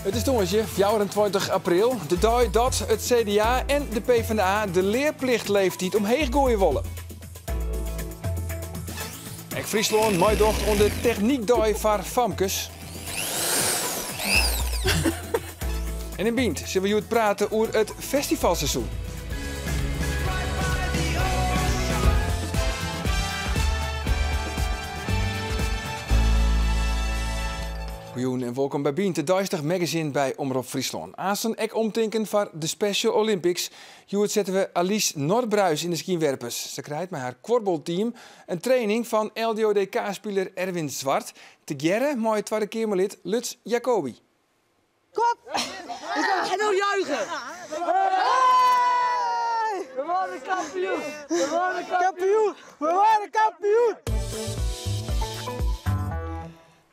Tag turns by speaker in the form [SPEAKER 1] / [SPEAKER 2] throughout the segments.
[SPEAKER 1] It is tongersdei 24 april, de dei dat it CDA en de PvdA de learplichtleeftiid omheech goaie wolle. Ek Fryslân meidocht oan de Technykdei foar famkes. En yn Bynt sille we hjoed prate oer it festivalseizoen. Goejûn en wolkom by Bynt, it deistich magazine by Omrop Fryslân. Aansten ek omtinken foar de Special Olympics. Hjoed sette we Alice Norbruis yn de skynwerpers. Se krijt mei har kuorbalteam in training fan LDODK-spiler Erwin Zwart, tegearre mei Twadde Keamerlid Lutz Jacobi.
[SPEAKER 2] Kop! En nou juichen! We worden kampioen! We worden kampioen! We worden kampioen!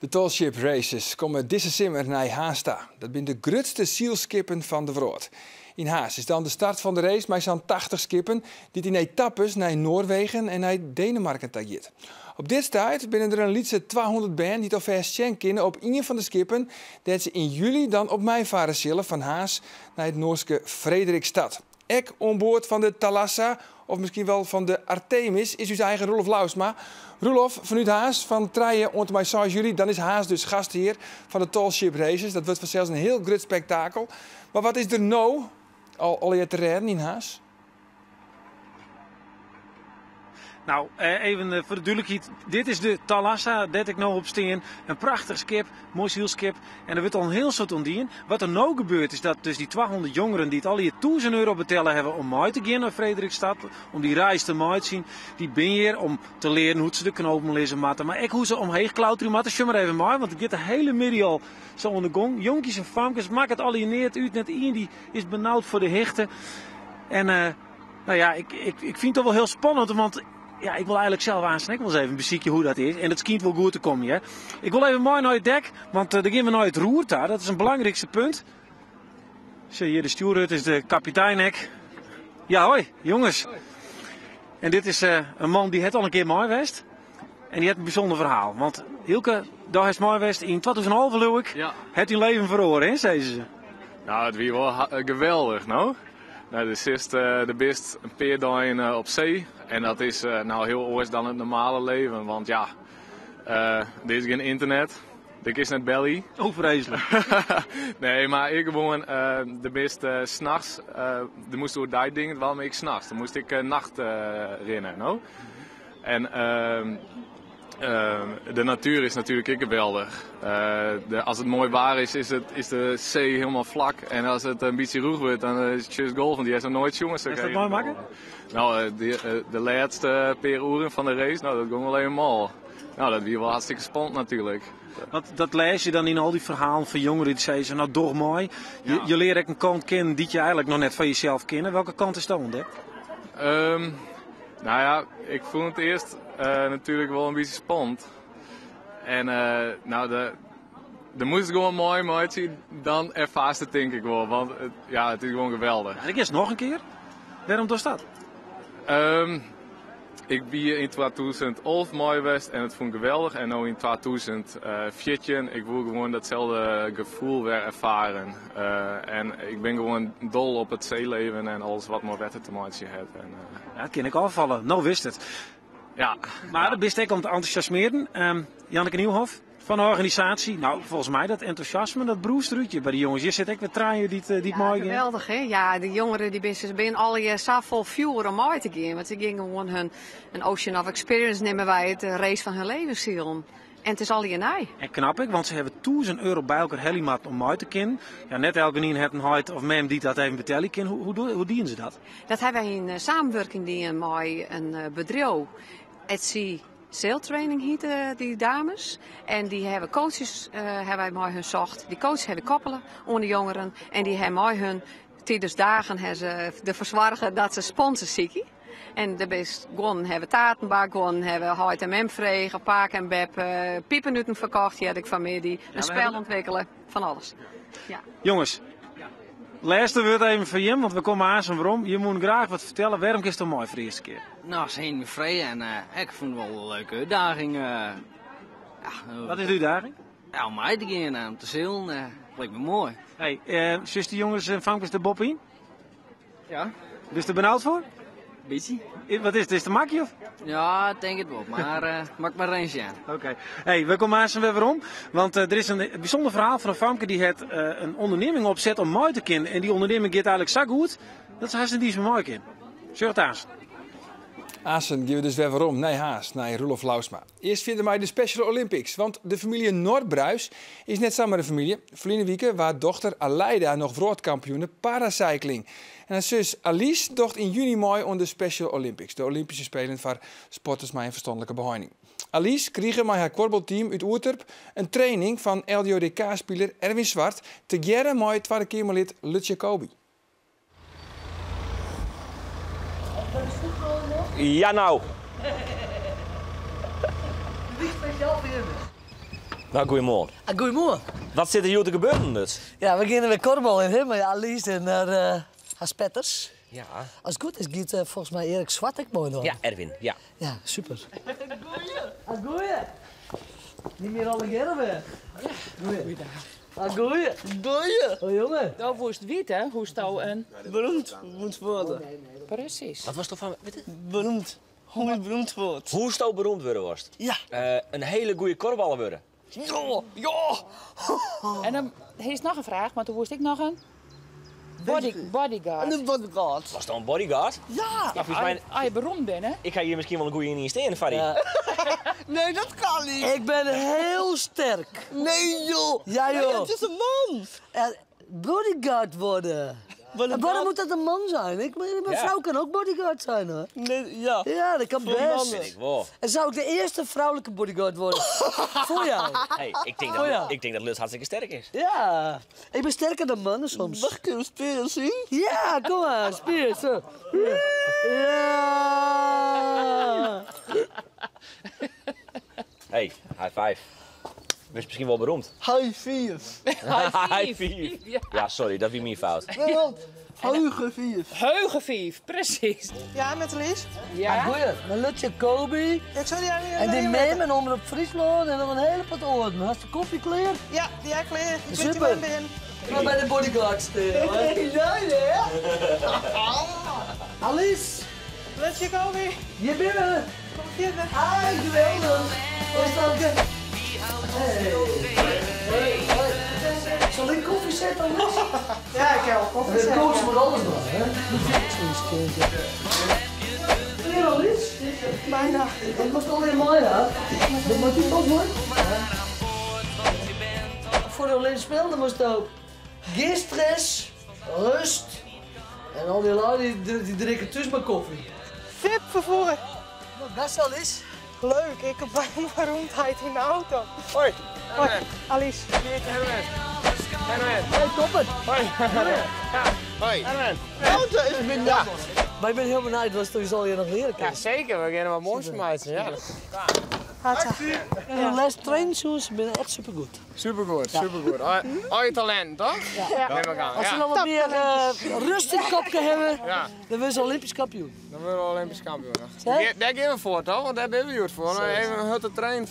[SPEAKER 1] De Tall Ship Races komme dizze simmer nei Harns ta. Dat binne de grutste sylskippen fan de wrâld. Yn Harns is dan de start fan de race mei sa'n 80 skippen dy't yn etappes nei Noarwegen en nei Denemarken ta giet. Op dit stuit binne der in lytse 200 bern dy't alfêst sjen kinne op ien fan de skippen dêr't se yn july dan op meifarre sille fan Harns nei it Noarske Fredrikstad. Ek oan board fan de Thalassa, of miskien wol fan de Artemis, is ús eigen Roelof Lousma. Roelof, fanút Harns, fan 3 oant en mei 6 july, dan is Harns dus gasthear fan de Tall Ship Races. Dat wurdt fansels in hiel grut spektakel. Mar wat is der no al allegear te rêden yn Harns?
[SPEAKER 3] Nou, eh, even eh, foar de dúdlikheid. Dit is de Thalassa, dêr't ik no op stean. In prachtich skip, moai sylskip. En der wurdt al in hiel soad oan dien. Wat der no gebeurt is dat dus dy 200 jongeren dy't allegear 1000 euro betelle hawwe om mei te gean nei Fredrikstad, om dy reis te meitsjen, dy binne hjir om te learen hoe't se de knopen lizze moatte, mar ek hoe se omheech klauterje moatte. Sjoch mar even mei, want it giet de hiele middei al sa oan de gong. Jonkjes en famkes, makket allegear neat út, net ien dy is benaud foar de hichte. En eh, nou ja, ik, ik, ik fyn it toch wol hiel spannend, want ja, ik wol eigenlik sels aanst ek wol ris even besykje hoe dat is. En dat skynt wol goed te kommen, hear. Ik wol even mei nei it dek, want uh, dan gean we nei it roer ta. Dat is in belangrykste punt. Zie hier de stjoerhut is de kapitein ek. Ja, hoi, jonges. En dit is uh, in man dy hat al in kear mei west. En dy hat in bysûnder ferhaal. Want Hielke, do hast mei west yn 2011, leau ik.
[SPEAKER 4] Ja.
[SPEAKER 3] Hat dyn leven feroare, hè, sizze se.
[SPEAKER 4] Nou, it wie wol geweldich, no. Nou, do sitst, do bist in pear dagen op see en dat is nou hiel oars dan it normale leven, want ja, der is gjin ynternet, der kinst net belje.
[SPEAKER 3] Oh, freeslik.
[SPEAKER 4] Nee, mar ek gewoan, do bist nachts, do moast oerdei dingen dwaan, mar ek nachts. Dan moast ik nacht rinne, no. En de natuer is natuerlik ek geweldich. As it moai waar is, is, it, is de see hielendal flak. En as it in bytsje rûch wurdt, dan is it just golven. Dy hast noch noait sjoen.
[SPEAKER 3] Hast dat meimakke?
[SPEAKER 4] Nou, de lêste pear oeren fan de race, nou, dat gong wol even mâl. Nou, dat wie wol hartstikke spannend natuerlik.
[SPEAKER 3] Want dat lês je dan yn al dy ferhalen fan jongeren dy't sizze, nou doch mei. Je, je leare ek in kant kennen dy't je eigenlik noch net fan jesels kenne. Welke kant is dat ûntdekt?
[SPEAKER 4] Nou ja, ik fûn it earst natuerlik wol in bytsje spannend. En nou, de, do moatst gewoan meimeitsje, dan erfaarst it tink ik wol. Want it, ja, it is gewoan geweldich.
[SPEAKER 3] En ik earst noch in kear. Wêrom dochst dat?
[SPEAKER 4] Ik wie yn 2011 mei west en it fûn ik geweldich. En no yn 2014, ik woe gewoan datselde gefoel wer erfaren. En ik bin gewoan dol op it seeleven en alles wat mei wetter te meitsjen hat. En,
[SPEAKER 3] Ja, it kin ek ôffalle. No witst it.
[SPEAKER 4] Ja.
[SPEAKER 3] Mar do bist ek om te entûsjasmearjen. Janneke Nieuwhof fan de organisaasje. Nou, folgens my dat entûsjasme, dat brûst derút hjir by de jonges. Hjir sit ek wer trije dy't dy't
[SPEAKER 5] Ja,
[SPEAKER 3] meigean.
[SPEAKER 5] geweldich hè. Ja, de jongeren dy binne, se binne allegear sa fol fjoer om mei te gean. Want se gean gewoan hun in Ocean of Experience neame wy it, de race fan hun leven silen. En it is allegear nij.
[SPEAKER 3] En knap ek, want se hawwe 1000 euro by elkoar helje moatten om mei te kinnen. Ja, net elkenien hat in heit of mem dy't dat even betelje kin. Hoe, hoe, hoe dienen se dat?
[SPEAKER 5] Dat hawwe wy yn samenwurking dien mei in bedriuw, Etsy Sail Training hiete dy dames. En dy hawwe coaches hawwe wy mei hun socht. Dy coaches hawwe koppele oan de jongeren en dy hawwe mei hun tidens dagen hawwe se derfoar soarge dat se sponsors sykje. En der bist guon hawwe taarten bakt, guon hawwe heit en mem frege, pake en bep pipernuten ferkocht, hearde ik fanmiddei. In spel ûntwikkele, fan alles. Ja.
[SPEAKER 3] Jonges, lêste wurd even foar jim, want we komme aanst werom. Jim woene graach wat fertelle. Wêrom kinst do mei foar de earste kear?
[SPEAKER 6] Nou, se hiene my frege en ik fûn it wol in leuke útdaging. Ja,
[SPEAKER 3] Wat is de útdaging?
[SPEAKER 6] Ja, om mei te gean en om te silen. Lijkt me mooi.
[SPEAKER 3] Hey, sjochst de jonges en famkes der boppe-yn?
[SPEAKER 6] Ja.
[SPEAKER 3] Bist der benaud foar?
[SPEAKER 6] Bytsje.
[SPEAKER 3] Wat is it, is it in makje of?
[SPEAKER 6] Ja, ik tink it wol, mar uh, moat ik mar ris sjen.
[SPEAKER 3] Oké. Okay. Hey, we komme aanst wer werom, want uh, der is in bysûnder ferhaal fan in famke dy hat uh, in ûndernimming opset om mei te kinnen. En dy ûndernimming giet eigenlik sa goed dat se hast net iens mear mei kin. Sjoch it aanst.
[SPEAKER 1] Aansten gean we dus wer werom nei Harns, nei Roelof Lousma. Earst fierder mei de Special Olympics, want de famylje Norbruis is net samar in famylje. Ferline wike waard dochter Aleida noch wrâldkampioene paracycling. En har sus Alice docht yn juny mei oan de Special Olympics, de Olympyske Spelen foar sporters mei in ferstanlike beheining. Alice krige mei har kuorbalteam út Oerterp in training fan LDODK-spiler Erwin Zwart, tegearre mei Twadde Keamerlid Lutz Jacobi.
[SPEAKER 7] Ja nou. Nou, goeiemoarn.
[SPEAKER 2] Ah, goeiemoarn.
[SPEAKER 7] Wat sit der hjoed te gebeuren dus?
[SPEAKER 2] Ja, we geane wer kuorbaljen, hè, mei Alice en har, uh, har spetters.
[SPEAKER 7] Ja.
[SPEAKER 2] As it goed is, giet uh, folgens my Erik Zwart ek mei dan.
[SPEAKER 7] Ja, Erwin, ja.
[SPEAKER 2] Ja, super. Goeie. Ah, goeie. Niet meer allegearre wer. Goeie.
[SPEAKER 8] Goeiedag.
[SPEAKER 2] Ah, goeie.
[SPEAKER 8] Goeie.
[SPEAKER 2] Oh, jonge.
[SPEAKER 8] Do woest witte hoe'tsto in...
[SPEAKER 2] Beroemd moet worden.
[SPEAKER 8] Presys.
[SPEAKER 7] Wat wosto fan witte?
[SPEAKER 2] Beroemd. Hoe ik beroemd word.
[SPEAKER 7] Hoe'tsto beroemd wurde wolst?
[SPEAKER 2] Ja.
[SPEAKER 7] In hiele goede kuorballer wurde.
[SPEAKER 2] Ja, ja.
[SPEAKER 8] En dan is noch in fraach, want do woest ek noch in body, bodyguard.
[SPEAKER 2] Een bodyguard.
[SPEAKER 7] Wolsto in bodyguard?
[SPEAKER 2] Ja.
[SPEAKER 7] Ja, folgens my...
[SPEAKER 8] As je beroemd bent, hè?
[SPEAKER 7] Ik ha hjir miskien wol in goede yn stean, Farry.
[SPEAKER 2] Ja.
[SPEAKER 9] Nee, dat kan niet.
[SPEAKER 2] Ik ben heel sterk.
[SPEAKER 9] Nee, joh.
[SPEAKER 2] Ja, joh.
[SPEAKER 9] Nee, het is een man.
[SPEAKER 2] Bodyguard worden. En waarom moet dat een man zijn? Ik, mijn
[SPEAKER 7] Ja.
[SPEAKER 2] vrouw kan ook bodyguard zijn, hoor.
[SPEAKER 9] Nee, ja.
[SPEAKER 2] Ja, dat kan
[SPEAKER 9] Voor
[SPEAKER 2] best.
[SPEAKER 9] mannen.
[SPEAKER 7] Vind ik wel.
[SPEAKER 2] En zou ik de eerste vrouwelijke bodyguard worden? Voor jou.
[SPEAKER 7] Hey, ik denk dat,
[SPEAKER 2] Oh, ja.
[SPEAKER 7] ik denk dat Lutz hartstikke sterk is.
[SPEAKER 2] Ja. Ik ben sterker dan mannen soms.
[SPEAKER 9] Mag ik uw spieren zien?
[SPEAKER 2] Ja, kom maar. Spier, zo. Ja.
[SPEAKER 7] Hey, high five. Bist miskien wol beroemd.
[SPEAKER 9] High five.
[SPEAKER 7] High five. Ja, sorry, dat wie myn fout.
[SPEAKER 9] Heuge vier.
[SPEAKER 8] Heuge vief, presys.
[SPEAKER 9] Ja, met Lies.
[SPEAKER 8] Ja.
[SPEAKER 2] Goeie. Met Lutz Jacobi.
[SPEAKER 9] Ik zou die aan
[SPEAKER 2] En die mem en Omrop Fryslân en nog een hele pot oaren. Hast de koffie klear?
[SPEAKER 9] Ja, die heb ik klaar. Ik
[SPEAKER 2] Super. Ik ga by de bodyguard stean.
[SPEAKER 9] Ja, ja.
[SPEAKER 2] Alice,
[SPEAKER 9] Lutz Jacobi.
[SPEAKER 2] je bent er.
[SPEAKER 9] Kom verder.
[SPEAKER 2] Hi, geweldig. Hoe is het ook? Hey. Hey. Hey. Zal ik koffie zetten, Alice?
[SPEAKER 9] Ja, ik heb al koffie
[SPEAKER 2] De
[SPEAKER 9] zetten.
[SPEAKER 2] coach moet alles doen, hè? Meneer Alice?
[SPEAKER 9] Bijna.
[SPEAKER 2] Dat moet alleen mooi, hè? Dat moet niet ook mooi. Voor de Olympische Spelen dan moest het ook geen stress, rust. En al die lui die, die drinken tussen maar koffie.
[SPEAKER 9] VIP vervoer.
[SPEAKER 2] Best Alice.
[SPEAKER 9] Leuk, ik heb bijna beroemdheid in de auto.
[SPEAKER 4] Hoi.
[SPEAKER 9] Hoi, Alice.
[SPEAKER 4] Herman.
[SPEAKER 2] Hey, topper.
[SPEAKER 4] Hoi. Hoi. Herman.
[SPEAKER 9] Auto is minder.
[SPEAKER 2] Maar ik ben heel benieuwd wat je zal je nog leren
[SPEAKER 4] Ja,
[SPEAKER 2] kunnen.
[SPEAKER 4] zeker. We gaan wat moois maken. Ja.
[SPEAKER 9] Hatsa.
[SPEAKER 2] En de les trainers ben echt supergoed.
[SPEAKER 4] Supergoed, supergoed. Al, al je talent, toch?
[SPEAKER 9] Ja.
[SPEAKER 4] Neem ik aan.
[SPEAKER 2] Als ze
[SPEAKER 4] Ja.
[SPEAKER 2] nog wat meer rust in het kopje hebben,
[SPEAKER 4] Ja.
[SPEAKER 2] dan worden ze Olympisch kampioen.
[SPEAKER 4] Dan worden we Olympisch kampioen.
[SPEAKER 2] Zeg?
[SPEAKER 4] Daar, daar gaan we voor, toch? Want daar ben we goed voor. We hebben een hutte train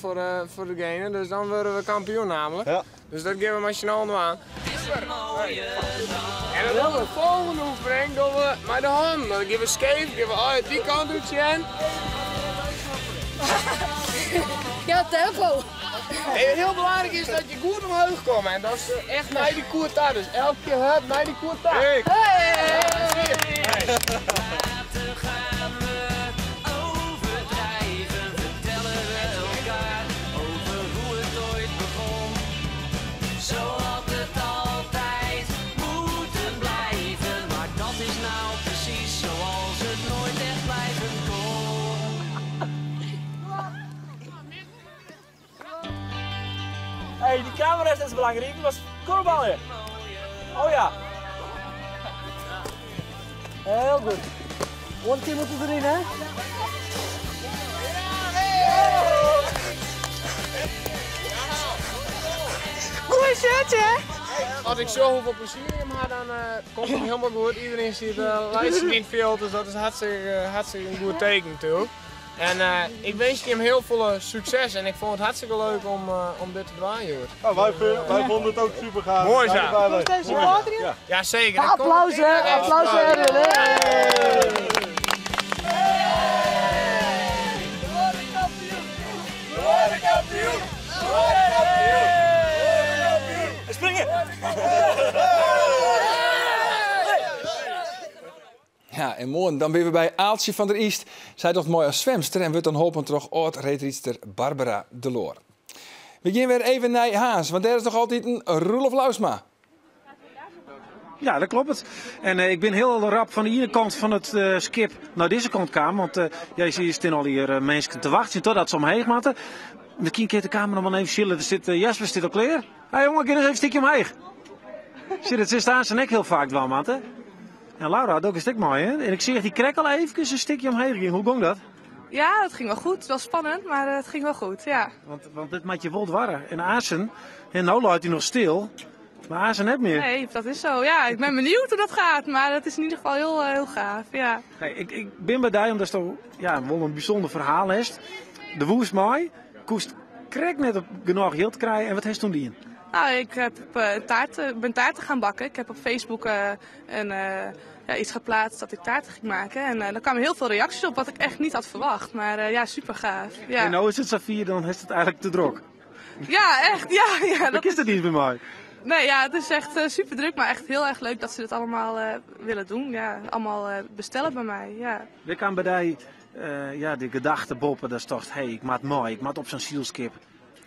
[SPEAKER 4] voor degene, dus dan worden we kampioen namelijk.
[SPEAKER 10] Ja.
[SPEAKER 4] Dus dat geven we maar snel aan. En dan de volgende oefening doen we met de hand. Dan geven we scheef, geven we uit die kant uit zien.
[SPEAKER 8] Ja, tempo.
[SPEAKER 4] En heel belangrijk is dat je goed omhoog komt. En dat is echt naar die koer daar. Dus elke keer hup naar die koer daar. Hey.
[SPEAKER 6] Overdrijven, vertellen we elkaar over hoe het ooit begon. Zo had het altijd moeten blijven, maar dat is nou precies zoals het nooit echt blijven kon.
[SPEAKER 7] Hey, die camera is net zo belangrijk. Dat was kuorballen. Oh ja.
[SPEAKER 2] Heel goed. One keer moet erin, hè?
[SPEAKER 9] Goeie shirtje, hè?
[SPEAKER 4] Als ik zo hoeveel plezier in heb, dan komt het helemaal goed. Iedereen ziet uh, lijstje in het veld, dus dat is hartstikke, hartstikke een goed teken natuurlijk.
[SPEAKER 10] En ik winskje jim hiel folle sukses en ik fûn it hartstikke leuk om dit te dwaan hjoed.
[SPEAKER 11] Oh, wij vonden het ook super gaaf.
[SPEAKER 10] Mooi zo.
[SPEAKER 9] Moest even supporteren?
[SPEAKER 10] Ja, zeker.
[SPEAKER 2] Applaus hè, applaus hè Erwin hè.
[SPEAKER 6] We worden kampioen! We worden kampioen!
[SPEAKER 7] Springen!
[SPEAKER 1] Ja, en moarn dan binne we by Aaltsje van der Iest. Sy docht mei as swimster en wurdt dan holpen troch âld-reedrydster Barbara de Loor. We gean wer even nei Harns, want dêr is noch altyd in Roelof Lousma.
[SPEAKER 3] Ja, dat kloppet. En ik bin hiel rap fan de iene kant fan it skip nei dizze kant kaam, want ja, je sjogge stean allegear minsken te wachtsjen totdat se omheech moatte. Miskien kin de kameraman even sjille, der sit, Jesper stiet al klear. Hey jonge, gean ris even in stikje omheech. Sjoch, dat silst aanst ek hiel faak dwaan moatte. En Laura hat ek in stik mei, hè? En ik seach dy krekt al eefkes in stikje omheech gean. Hoe gong dat?
[SPEAKER 12] Ja, dat ging wel goed. Het was spannend, maar het ging wel goed, ja.
[SPEAKER 3] Want dit moat je wol doarre. En aanst, en no leit hy noch stil, mar aanst net mear.
[SPEAKER 12] Nee, dat is zo. Ja, ik ben benieuwd hoe dat gaat, maar het is in ieder geval heel, heel gaaf, ja.
[SPEAKER 3] Hey, ik bin by dy omdatsto, ja, wol in bysûnder ferhaal hast. Do woest mei, koest krekt net op genôch jild krije en wat hast toen dien?
[SPEAKER 12] Nou, ik ben taarten gaan bakken. Ik heb op Facebook ja, iets geplaatst dat ik taarten ging maken. En daar kwamen heel veel reacties op, wat ik echt niet had verwacht. Maar ja, super gaaf. Ja.
[SPEAKER 3] En no is it safier, dan is it eigentlik te drok.
[SPEAKER 12] Ja, echt. Ja,
[SPEAKER 3] dat is dat niet bij mij.
[SPEAKER 12] Nee, ja, het is echt super druk, maar echt heel erg leuk dat ze dit allemaal willen doen. Ja, allemaal bestellen bij mij. Ja.
[SPEAKER 3] We kwamen bij die, ja, de gedachte boppen, dat is toch, hey, ik maak mooi, ik maak op zo'n zielskip.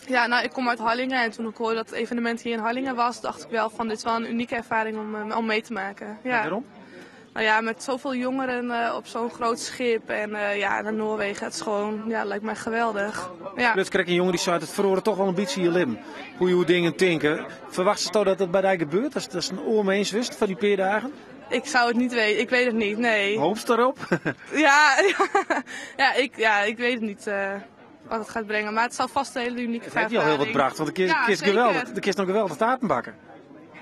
[SPEAKER 12] Ja, nou, ik kom uit Harlingen en toen ik hoorde dat het evenement hier in Harlingen was, dacht ik wel van dit is wel een unieke ervaring om mee te maken. Ja.
[SPEAKER 3] En waarom?
[SPEAKER 12] Nou ja, met zoveel jongeren op zo'n groot schip en ja, naar Noorwegen, het is gewoon, ja, lijkt mij geweldig. Ja.
[SPEAKER 3] Dus krijg je een jongen die zei, het verloren toch wel een beetje je lim. Hoe je hoe dingen tinken. Verwacht ze toch dat dat bij die gebeurt? Dat is een oor mee eens wist van die paar dagen?
[SPEAKER 12] Ik zou het niet weten, ik weet het niet, nee.
[SPEAKER 3] Hoop ze erop?
[SPEAKER 12] Ja, ja, ik weet het niet. Wat het gaat brengen, maar het zal vast een hele unieke
[SPEAKER 3] Het heeft je al heel wat
[SPEAKER 12] ervaring.
[SPEAKER 3] gebracht, want de
[SPEAKER 12] Ja,
[SPEAKER 3] kist
[SPEAKER 12] zeker.
[SPEAKER 3] geweldig, de kist nog geweldig taarten bakken.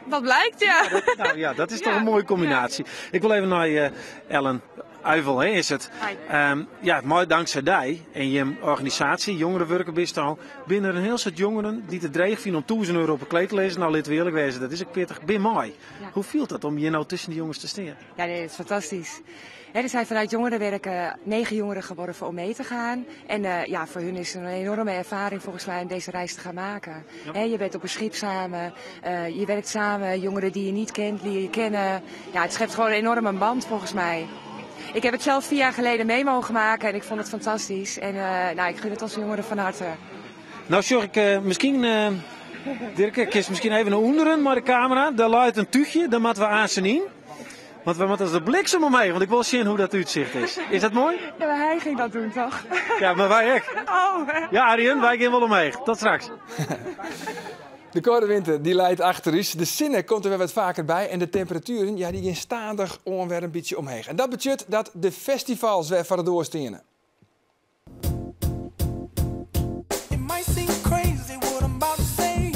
[SPEAKER 12] Dat blijkt, ja.
[SPEAKER 3] Ja, dat is toch een mooie combinatie. Ik wil even naar Ellen Uivel, hè, is het.
[SPEAKER 13] Hi.
[SPEAKER 3] Ja, mooi dankzij die en je organisatie, Jongerenwerken Bisto, binnen een heel soort jongeren die te dreig vinden om 1000 euro op een kleed te lezen. Nou, laten we eerlijk wezen, dat is ook pittig. Ben mooi.
[SPEAKER 13] Ja.
[SPEAKER 3] Hoe viel dat om je nou tussen die jongens te staan?
[SPEAKER 13] Ja, nee, dat is fantastisch. Hè, er zijn vanuit jongerenwerken 9 jongeren geworven om mee te gaan. En voor hun is het een enorme ervaring volgens mij om deze reis te gaan maken. Hè, je bent op een schip samen, je werkt samen, jongeren die je niet kent, leer je kennen. Ja, het schept gewoon een enorme band volgens mij. Ik heb het zelf 4 jaar geleden mee mogen maken en ik vond het fantastisch. En ik gun het onze jongeren van harte.
[SPEAKER 3] Nou, zorg ik misschien, Dirk, ik kies misschien even naar onderen, maar de camera, daar luidt een tuutje, daar moeten we aan zien. Want we moeten als de bliksem omheen, want ik wil zien hoe dat uitzicht is. Is dat mooi?
[SPEAKER 13] Ja, maar hij ging dat doen, toch?
[SPEAKER 3] Ja, maar wij ook.
[SPEAKER 13] Oh, hè?
[SPEAKER 3] Ja, Arjen, wij gaan wel omheen. Tot straks.
[SPEAKER 1] De koude winter die leidt achter is. De zinne komt er weer wat vaker bij en de temperaturen, ja, die gaan stadig onweer een beetje omheen. En dat betekent dat de festivals weer voor de deur staan.
[SPEAKER 6] It might seem crazy what I'm about to say.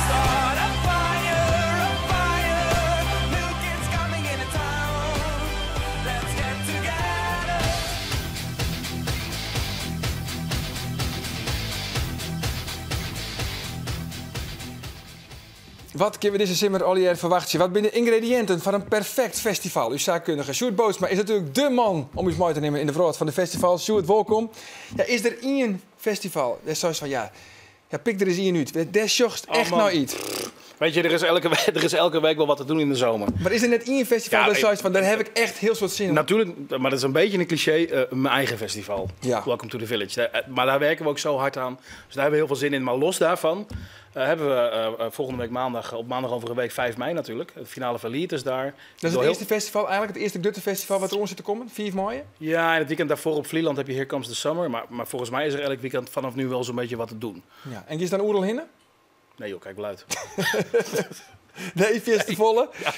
[SPEAKER 6] Start a fire, a fire. New kids coming into town. Let's get together.
[SPEAKER 1] Wat kunnen we deze simmer Olier verwachten? Wat zijn de ingrediënten van een perfect festival? U zaakkundige Sjoerd Bootsma is natuurlijk dé man om iets mooi te nemen in de wereld van de festivals. Sjoerd, welkom. Ja, is er één festival? Daar zou je van, ja, ja, pik er eens één uit. Daar zocht
[SPEAKER 14] Oh,
[SPEAKER 1] echt
[SPEAKER 14] man.
[SPEAKER 1] nou iets.
[SPEAKER 14] Weet je, er is elke week wel wat te doen in de zomer.
[SPEAKER 1] Maar is er net één festival
[SPEAKER 14] Ja,
[SPEAKER 1] daar
[SPEAKER 14] ik
[SPEAKER 1] zou je van, daar heb ik echt heel veel zin in?
[SPEAKER 14] Natuurlijk, maar dat is een beetje een cliché, mijn eigen festival. Welcome to the Village. Maar daar werken we ook zo hard aan. Dus daar hebben we heel veel zin in. Maar los daarvan hebben we volgende week maandag, op maandag over een week 5 mei natuurlijk. Het finale van Liet is daar.
[SPEAKER 1] Dat is het eerste festival eigenlijk, het eerste grote festival wat er ons zit te komen? 4 mei?
[SPEAKER 14] Ja, en het weekend daarvoor op Vlieland heb je Here Comes the Summer. Maar volgens mij is er elk weekend vanaf nu wel zo'n beetje wat te doen.
[SPEAKER 1] Ja. En is dan Oerol hinnen?
[SPEAKER 14] Nee joh, kijk wel uit.
[SPEAKER 1] Nee, feest te volle.
[SPEAKER 14] Ja.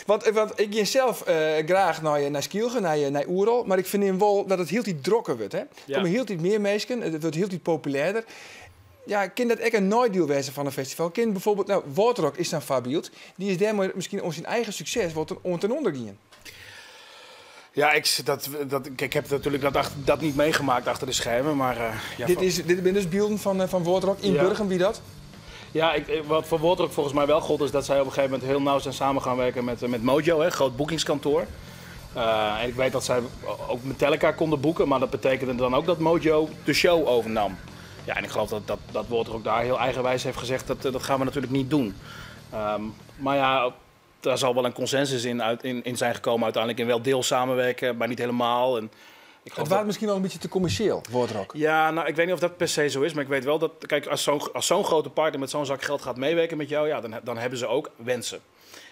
[SPEAKER 1] Want ik ging zelf graag naar Skylge, naar Oerol. Maar ik vind in wel dat het heel tijd drokker wordt. Hè? Er komen heel tijd meer mensen, het wordt heel tijd populairder. Ja, kan dat echt een nadeel wezen van een festival? Kan bijvoorbeeld, Waterrock is dan voorbeeld. Die is daar maar misschien om zijn eigen succes wordt ten onder gaan.
[SPEAKER 14] Ja, ik, dat, dat, ik heb natuurlijk dat, dat niet meegemaakt achter de schermen, maar... ja,
[SPEAKER 1] Dit, is, dit zijn dus beelden van Woordrock in Burgum, wie dat?
[SPEAKER 14] Ja, wat voor Woordrock volgens mij wel gold is dat zij op een gegeven moment heel nauw zijn samen gaan werken met Mojo, hè, groot boekingskantoor. En ik weet dat zij ook Metallica konden boeken, maar dat betekende dan ook dat Mojo de show overnam. Ja, en ik geloof dat Woordrock daar heel eigenwijs heeft gezegd dat gaan we natuurlijk niet doen. Maar ja, daar zal wel een consensus in zijn gekomen uiteindelijk. In wel deel samenwerken, maar niet helemaal. En ik
[SPEAKER 1] Het was misschien wel een beetje te commercieel, Woordrock.
[SPEAKER 14] Ja, nou, ik weet niet of dat per se zo is, maar ik weet wel dat, kijk, als zo'n grote partner met zo'n zak geld gaat meewerken met jou, ja, dan hebben ze ook wensen.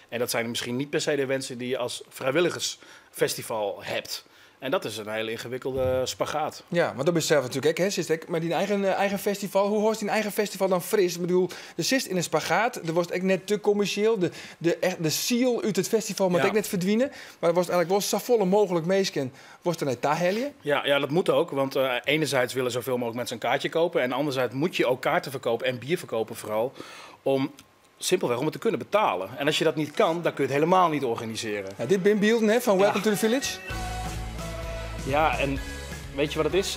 [SPEAKER 14] En dat zijn misschien niet per se de wensen die je als vrijwilligersfestival hebt. En dat is een hele ingewikkelde spagaat.
[SPEAKER 1] Ja, want dat is zelf natuurlijk ook, hè, zit ik. Maar die eigen festival, hoe hoort die eigen festival dan fris? Ik bedoel, er zit in een spagaat, er wordt echt net te commercieel. De ziel uit het festival moet ook net verdwijnen. Maar er wordt eigenlijk wel zo volle mogelijk meesken. Wordt er net daar?
[SPEAKER 14] Ja, dat moet ook. Want enerzijds willen zoveel mogelijk mensen een kaartje kopen. En anderzijds moet je ook kaarten verkopen en bier verkopen vooral. Om simpelweg om het te kunnen betalen. En als je dat niet kan, dan kun je het helemaal niet organiseren.
[SPEAKER 1] Ja, dit ben beelden, hè, van Welcome to the Village.
[SPEAKER 14] Ja, en weet je wat het is?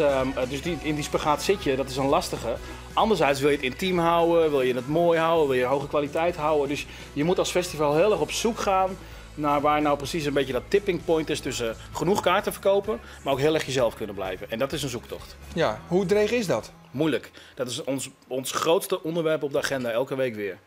[SPEAKER 14] Dus in die spagaat zit je, dat is een lastige. Anderzijds wil je het intiem houden, wil je het mooi houden, wil je hoge kwaliteit houden. Dus je moet als festival heel erg op zoek gaan naar waar nou precies een beetje dat tipping point is tussen genoeg kaarten verkopen, maar ook heel erg jezelf kunnen blijven. En dat is een zoektocht.
[SPEAKER 1] Ja, hoe dreig is dat?
[SPEAKER 14] Moeilijk. Dat is ons grootste onderwerp op de agenda, elke week weer.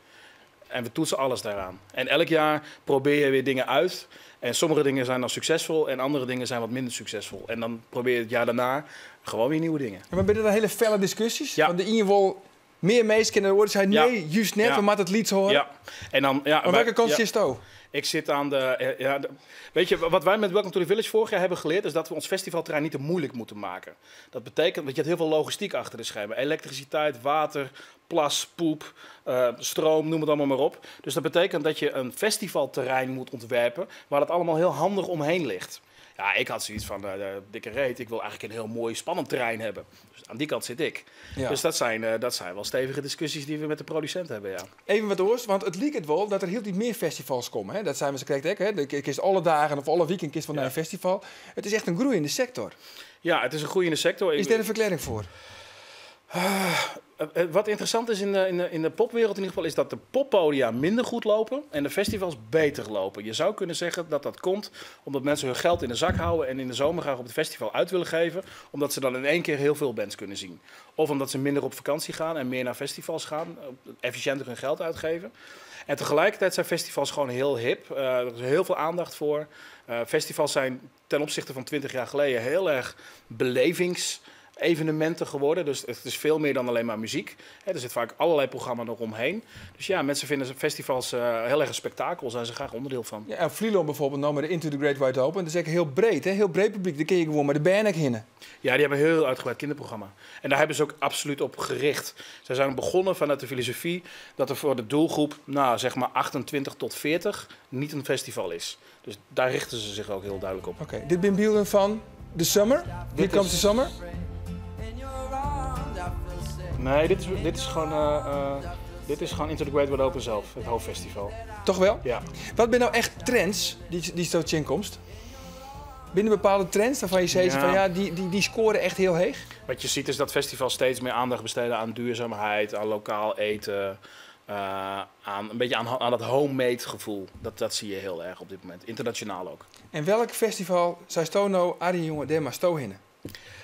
[SPEAKER 14] En we toetsen alles daaraan. En elk jaar probeer je weer dingen uit. En sommige dingen zijn dan succesvol en andere dingen zijn wat minder succesvol. En dan probeer je het jaar daarna gewoon weer nieuwe dingen.
[SPEAKER 1] Ja, maar ben je dan hele felle discussies? Ja. Want de ene wil meer meisjes en de oren zei nee, juist net, we moeten het lied horen.
[SPEAKER 14] Ja. En dan, ja,
[SPEAKER 1] maar welke kant zit het?
[SPEAKER 14] Ik zit aan de... Ja, weet je, wat wij met Welcome to the Village vorig jaar hebben geleerd, is dat we ons festivalterrein niet te moeilijk moeten maken. Dat betekent, want je hebt heel veel logistiek achter de schermen. Elektriciteit, water, plas, poep, stroom, noem het allemaal maar op. Dus dat betekent dat je een festivalterrein moet ontwerpen waar dat allemaal heel handig omheen ligt. Ja, ik had zoiets van, dikke reet, ik wil eigenlijk een heel mooi spannend terrein hebben. Dus aan die kant zit ik. Ja. Dus dat zijn wel stevige discussies die we met de producent hebben, ja.
[SPEAKER 1] Even wat oors, want het liep het wel dat er heel niet meer festivals komen. Hè? Dat zijn we ze krijgt, hè? De kist alle dagen of alle weekend van naar een festival. Het is echt een groeiende sector.
[SPEAKER 14] Ja, het is een groeiende sector.
[SPEAKER 1] Is daar een verklaring voor?
[SPEAKER 14] Wat interessant is in de popwereld in ieder geval, is dat de poppodia minder goed lopen en de festivals beter lopen. Je zou kunnen zeggen dat dat komt omdat mensen hun geld in de zak houden en in de zomer graag op het festival uit willen geven, omdat ze dan in één keer heel veel bands kunnen zien. Of omdat ze minder op vakantie gaan en meer naar festivals gaan, efficiënter hun geld uitgeven. En tegelijkertijd zijn festivals gewoon heel hip. Er is heel veel aandacht voor. Festivals zijn ten opzichte van 20 jaar geleden heel erg belevings evenementen geworden. Dus het is veel meer dan alleen maar muziek. Er zit vaak allerlei programma's nog omheen. Dus ja, mensen vinden festivals heel erg een spektakel. Zijn ze graag onderdeel van.
[SPEAKER 1] Ja, en Vlieland bijvoorbeeld, nou met de Into the Great Wide Open. Dat is echt heel breed, hè? Heel breed publiek. Daar kun je gewoon met de band heen.
[SPEAKER 14] Ja, die hebben een heel uitgebreid kinderprogramma. En daar hebben ze ook absoluut op gericht. Zij zijn begonnen vanuit de filosofie dat er voor de doelgroep, nou zeg maar 28 tot 40, niet een festival is. Dus daar richten ze zich ook heel duidelijk op.
[SPEAKER 1] Oké, dit zijn beelden van The Summer. Here Comes the Summer.
[SPEAKER 14] Nee, dit is gewoon Into the Great Wide Open zelf, het hoofdfestival.
[SPEAKER 1] Toch wel?
[SPEAKER 14] Ja.
[SPEAKER 1] Wat zijn nou echt trends die zo komst? Binnen bepaalde trends waarvan je zegt van ja, die scoren echt heel heeg?
[SPEAKER 14] Wat je ziet is dat festivals steeds meer aandacht besteden aan duurzaamheid, aan lokaal eten, aan een beetje aan dat homemade gevoel. Dat zie je heel erg op dit moment, internationaal ook.
[SPEAKER 1] En welk festival zei Stono, Arjen jongen, daar maar sto hinnen?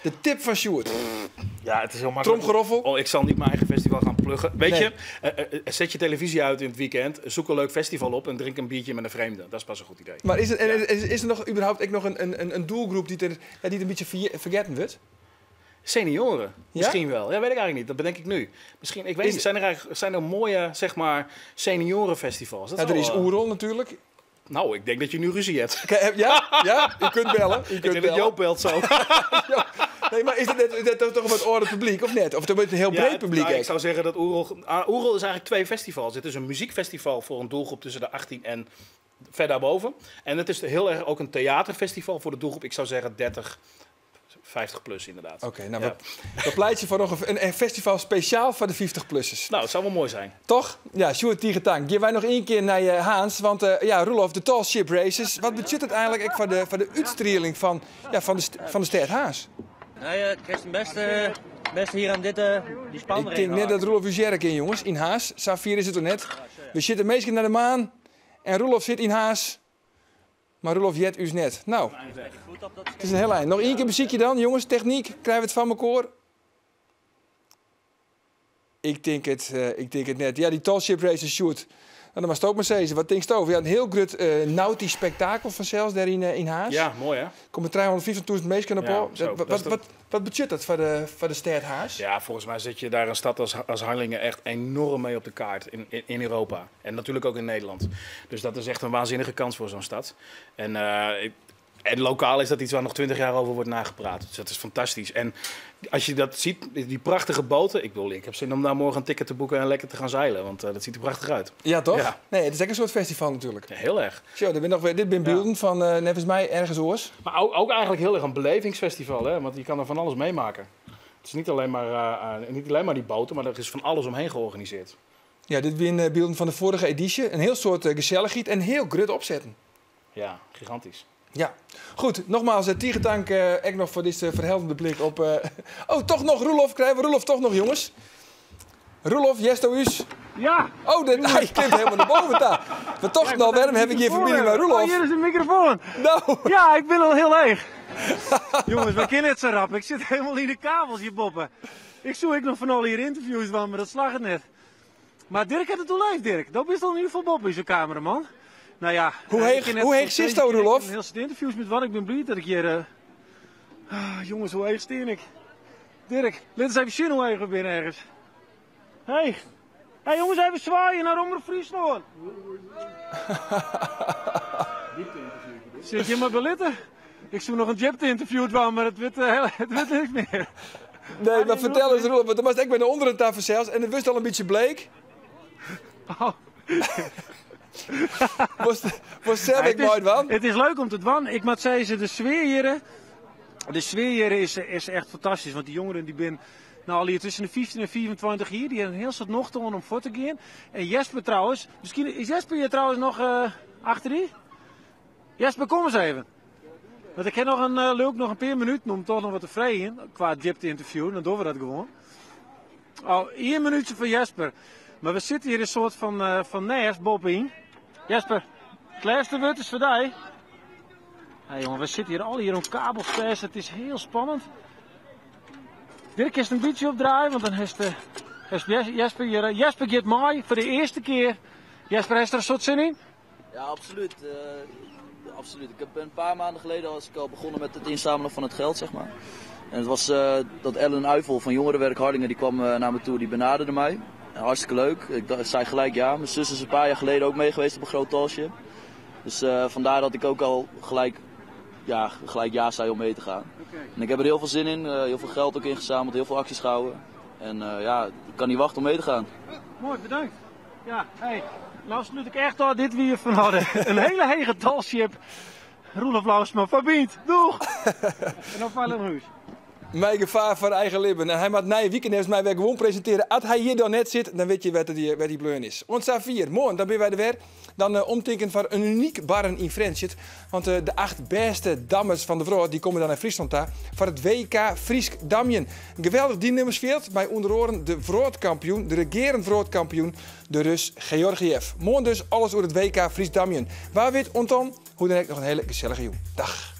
[SPEAKER 1] De tip van Sjoerd.
[SPEAKER 14] Ja, het is heel makkelijk.
[SPEAKER 1] Tromgeroffel.
[SPEAKER 14] Oh, ik zal niet mijn eigen festival gaan pluggen. Weet je, zet je televisie uit in het weekend, zoek een leuk festival op en drink een biertje met een vreemde. Dat is pas een goed idee.
[SPEAKER 1] Maar is, het, is er nog überhaupt ook nog een doelgroep die een beetje vergeten wordt?
[SPEAKER 14] Senioren, ja? Misschien wel. Ja, weet ik eigenlijk niet. Dat bedenk ik nu. Misschien, ik weet niet. Zijn er mooie, zeg maar, seniorenfestivals? Dat
[SPEAKER 1] ja, er is Oerol natuurlijk.
[SPEAKER 14] Nou, ik denk dat je nu ruzie hebt.
[SPEAKER 1] Ja, ja, u kunt bellen. U kunt bellen.
[SPEAKER 14] Joop belt zo.
[SPEAKER 1] Ja. Nee, maar is dat toch wat ouder publiek, of net? Of het een heel breed publiek?
[SPEAKER 14] Nou, ik zou zeggen dat Oerol... Oerol is eigenlijk twee festivals. Het is een muziekfestival voor een doelgroep tussen de 18 en ver daarboven. En het is heel erg ook een theaterfestival voor de doelgroep, ik zou zeggen 30, 50 plus inderdaad.
[SPEAKER 1] Oké, nou, we pleitsje foar noch in festival spesjaal foar de 50-plussers.
[SPEAKER 14] Nou, it soe wol moai wêze.
[SPEAKER 1] Toch? Ja, Sjoerd, tige tank. Gean wy noch ien kear nei Harns, want ja, Roelof, de Tall Ship Races, wat betsjut it eigentlik ek foar de útstrieling fan, ja, fan de stêd Harns?
[SPEAKER 15] Nou ja, Kirsten, beste, beste hier aan dit, die span
[SPEAKER 1] Ik tink net dat Roelof ús hearre kin, jonges, yn Harns. Sa fier is it noch net. We sitte minsken nei de maan en Roelof sit yn Harns. Mar Roelof heart ús net. Nou, it is in hiel ein. Noch ien kear besykje dan, jonges. Technyk, krije we it foar mekoar? Ik tink it net. Ja, dy Tall Ship Races, Sjoerd. Nou, dan moatst ook mar sizze. Wat tinksto? Ja, in hiel grut nautysk spektakel fansels dêr yn Harns.
[SPEAKER 14] Ja, moai hè?
[SPEAKER 1] Komme 350.000 minsken op
[SPEAKER 14] Ja,
[SPEAKER 1] ôf.
[SPEAKER 14] zo.
[SPEAKER 1] Wat
[SPEAKER 14] Dat is
[SPEAKER 1] betsjut dat foar de stêd Harns?
[SPEAKER 14] Ja, folgens my sette je dêr in stêd as Harlingen echt enoarm mei op de kaart yn Europa. En natuerlik ek yn Nederlân. Dus dat is echt in waansinnige kâns foar sa'n stêd. En lokaal is dat yts wêr't noch 20 jier oer wurdt neipraat. Dus dat is fantastysk. En as je dat sjogge, dy prachtige boaten. Ik bedoel, ik ha sin om dêr moarn in ticket te boeken en lekker te gean silen. Want dat sjocht der prachtich út.
[SPEAKER 1] Ja, toch?
[SPEAKER 14] Ja.
[SPEAKER 1] Nee, it is ek in soarte festival natuerlik.
[SPEAKER 14] Ja, hiel erch.
[SPEAKER 1] Zo, der binne noch wer, dit binne bylden fan neffens my ergens oars.
[SPEAKER 14] Mar ek eigentlik hiel erch in belevingsfestival, hè? Want je kin der fan alles meemakke. It is net allinnich mar dy boaten, mar der is fan alles omhinne georganisearre.
[SPEAKER 1] Ja, dit binne bylden fan de foarige edysje. In hiel soad gesellichheid en hiel grut opsetten.
[SPEAKER 14] Ja, gigantysk.
[SPEAKER 1] Ja, goed. Nogmaals, tige tank ek noch foar dizze ferhelderende blik op... Oh, toch noch Roelof. Krije we Roelof toch noch, jonges? Roelof, hearsto ús?
[SPEAKER 3] Ja.
[SPEAKER 1] Oh, hy klimt hielendal nei boppen ta. Mar toch
[SPEAKER 3] Ja, ik
[SPEAKER 1] noch,
[SPEAKER 3] moat
[SPEAKER 1] wêrom ha ik hjir ferbining mei Roelof?
[SPEAKER 3] Oh, hjir is de mikrofoan.
[SPEAKER 1] Nou.
[SPEAKER 3] Ja, ik bin al hiel heech. Jonges, we kinne net sa rap. Ik sit hielendal yn de kabels hjir boppe. Ik soe ek noch fan al hjir ynterviews dwaan, mar dat slagget net. Mar Dirk hat it oerlibbe, Dirk. Do bist al yn ieder gefal boppe, ús kameraman. Nou ja,
[SPEAKER 1] Hoe
[SPEAKER 3] ik kin net
[SPEAKER 1] heech
[SPEAKER 3] zo
[SPEAKER 1] sitsto,
[SPEAKER 3] ik
[SPEAKER 1] Roelof?
[SPEAKER 3] In hiel soad ynterviews mei wat. Ik bin bliid dat ik hjir... Ah, jonges, hoe heech stean ik? Dirk, lit ris even sjen hoe heech we binne ergens. Hey. Hey jonges, even swaaie nei Omrop Fryslân. Sit je mar belitten? Ik soe noch in djipte-ynterview dwaan, mar it wurdt it wurdt neat mear.
[SPEAKER 1] Nee, mar fertel ris, Roelof, want dan moatst ek by de ûndere tafel sels en dan wurdst al in bytsje bleek.
[SPEAKER 3] Oh.
[SPEAKER 1] Was sels
[SPEAKER 3] Ja,
[SPEAKER 1] ek meidwaan?
[SPEAKER 3] It is leuk om te dwaan. Ik moat sizze, de sfear hjir is echt fantastysk. Want dy jongeren dy binne nou, al hjir tusken de 15 en 25 jier. Dy hawwe in hiel soad nocht oan om fuort te gean. En Jesper trouwens, miskien is Jesper hjir trouwens noch achter dy? Jesper, kom ris even. Want ik ha noch in leuk noch in pear minuten om dochs noch wat te freegjen kwa djipte-ynterview. Dan dogge we dat gewoan. Oh, ien minútsje foar Jesper. Mar we sitte hjir in soarte fan nêst boppe-yn. Jesper, it lêste wurd is foar dy. Hey, jonge, we sitte hjir allegear oan kabels fêst. It is hiel spannend. Dirk is in bytsje opdraaie, want dan hast Jesper hjir. Jesper giet mei foar de earste kear. Jesper, hast der in soad sin yn?
[SPEAKER 16] Ja, absoluut. Absoluut. Ik heb een paar maanden geleden was ik al begonnen met het inzamelen van het geld, zeg maar. En het was dat Ellen Uivel van Jongerenwerk Harlingen, die kwam naar me toe, die benaderde mij. En hartstikke leuk. Ik zei gelijk ja. Mijn zus is een paar jaar geleden ook mee geweest op een groot tallship. Dus vandaar dat ik ook al gelijk ja zei om mee te gaan. En ik heb er heel veel zin in, heel veel geld ook ingezameld, heel veel acties gehouden. En ja, ik kan niet wachten om mee te gaan.
[SPEAKER 3] Moai, bedankt. Ja, hey. Nou slút ik echt al dit weer fan hadden. In hiele hege tallship. Roelof Lousma fan Bynt. Doeg! En dan feilich nei hûs.
[SPEAKER 1] Mei gefaar foar eigen libben. En hy moat nije wike neffens my wer gewoan presintearje. As hy hjir dan net sit, dan witte je wêr't dy bleaun is. Oant safier. Moarn, dan binne wy der wer. Dan omtinken foar in unyk barren yn Frjentsjer. Want de acht bêste dammers fan de wrâld dy komme dan nei Fryslân ta foar it WK Frysk Damjen. In geweldich dielnimmersfjild mei ûnder oaren de wrâldkampioen, de regearend wrâldkampioen, de Rus Georgiev. Moarn dus alles oer it WK Frysk Damjen. Wa wit, oant dan, hoe dan ek noch in hiele gesellige jûn. Dei.